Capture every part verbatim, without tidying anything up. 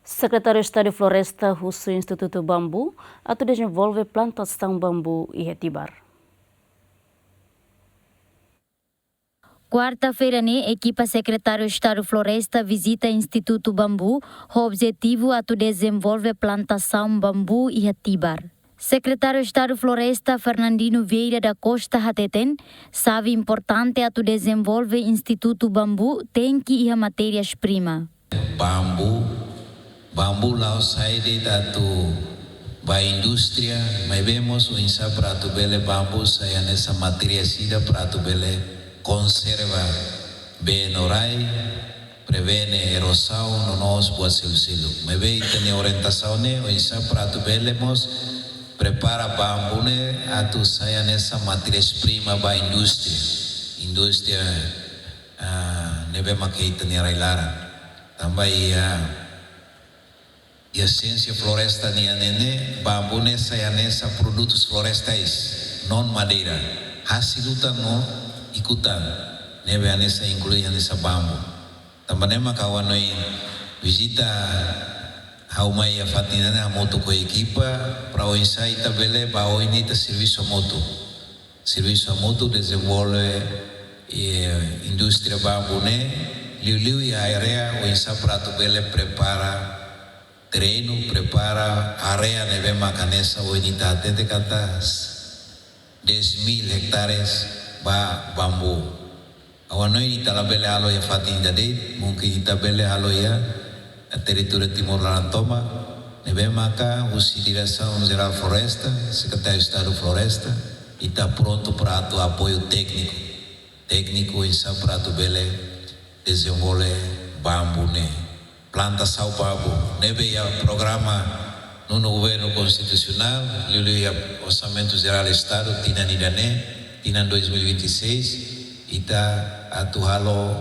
Sekretáriu Estadu Floresta husu Institutu Bambu atu dezenvolve plantasaun bambu iha Tibar. Kuarta-feira ne'e, ekipa Sekretáriu Estadu Floresta vizita Institutu Bambu, ho objetivu atu dezenvolve plantasaun bambu iha Tibar. Sekretáriu Estadu Floresta, Fernandino Vieira da Costa, hateten, xave importante atu dezenvolve Institutu Bambu tenke iha matérias-prima. Bambu, bambu la'ós sai de'it atu ba indústria, maibé mós oinsá para atu bele bambu sai hanesan matéria ida para atu bele konserva bee no rai, prevene erozaun no mós buat seluk-seluk. Maibé ita-nia orientasaun ne'e oinsá para atu bele mós prepara bambu ne'e atu sai hanesan matérias-prima ba indústria. Indústria, ah, ne'ebé mak iha ita-nia rai-laran. Tanba iha, iha siénsia floresta nian ne'e, bambu ne'e sai hanesan produtus florestais, non madeira. Hasil utan no ikus tan, ne'ebé hanesan inklui hanesan bambu. Tanba ne'e mak ha'u hanoin vizita, ha'u mai iha fatin ne'e hamutuk ho ekipa, para oinsá ita bele ba oin ita servisu hamutuk. Servisu hamutuk dezenvolve, eh, indústria bambu ne'e, liuliu iha área oinsá para atu bele prepara terrenu, prepara área ne'ebé mak hanesan ohin ita hatete katak dez mil hectares ba bambu. Ha'u hanoin ita labele halo iha fatin ida de'it, mungkin ita bele halo iha territóriu Timor laran tomak, ne'ebé maka husi Diresaun Jerál Floresta, Sekretáriu Estadu Floresta, ita prontu para atu apoiu tékniku. Tékniku oinsá para atu bele dezenvolve bambu ne'e. Plantasaun bambu ne'ebé iha programa nonu Governu Konstitusionál, liuliu iha Orsamentu Jerál Estadu tinan ida-ne'e, tinan dois mil e vinte e seis, ita atu halo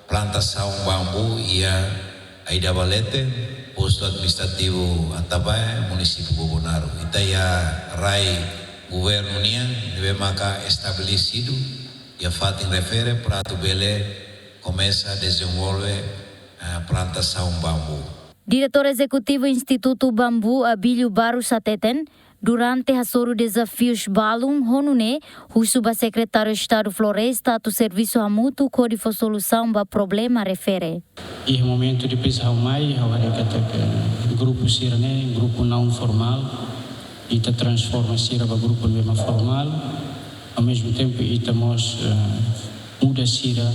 plantasaun bambu iha Aidabalete, Postu Administrativu Atabae, Munisípiu Bobonaro. Ita iha rai governu nian, ne'ebé maka estabelesidu iha fatin refere para atu bele komesa dezenvolve, ah, plantasaun bambu. Diretór Ezekutivu Institutu Bambu, Abílio Barros, hateten, durante hasoru dezafius balun, ho nune'e husu ba Sekretáriu Estadu Floresta atu servisu hamutuk hodi fó solusaun ba problema refere. Iha momentu depois ha'u mai, ha'u haree katak grupu sira-ne'e grupu naun formál, ita transforma sira ba grupu ne'ebé mak formál, ao mesmo tempo ita mós, eh, muda sira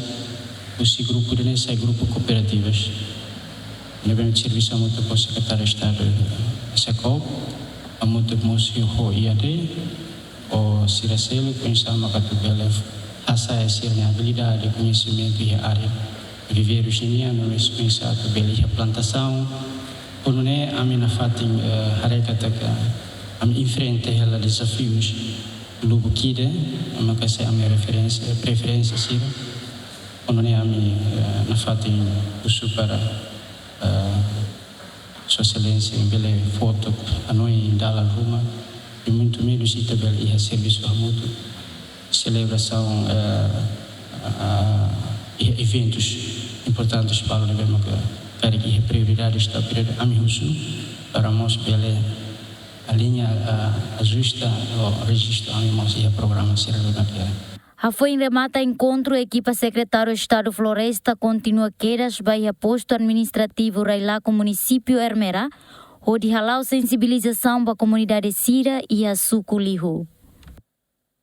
husi grupu ida-ne'e sai grupu kooperativas. Ne'ebé servisu hamutuk ho Sekretáriu Estadu, eh, SECOB, hamutuk mós ho I A D, ho sira seluk, oinsá maka atu bele hasa'e sira-nia abilidade, koñesimentu iha área viveirus nian, no mós oinsá atu bele iha plantasaun. Ho nune'e ami nafatin, eh, haree katak ami enfrenta hela dezafius lubuk ida, maka sai ami referénsia, preferénsia sira. Ho nune'e ami, eh, nafatin husu para, eh, Sua Exelénsia bele fó took hanoin dalan ruma, i muito menos ita bele iha servisu hamutuk, selebrasaun, eh, ah, iha eventus importantes balun ne'ebé maka karik iha prioridade Estadu, prioridade ami husu para mós bele aliña, ah, ajusta ho rejistu ami mós iha programa sira ne'ebé maka. Hafoin remata enkontru, ekipa Sekretáriu Estadu Floresta kontinua kedas ba iha Postu Administrativu Railaco, Munisípiu Ermera, hodi hala'o sensibilizasaun ba komunidade sira iha suku Lihu.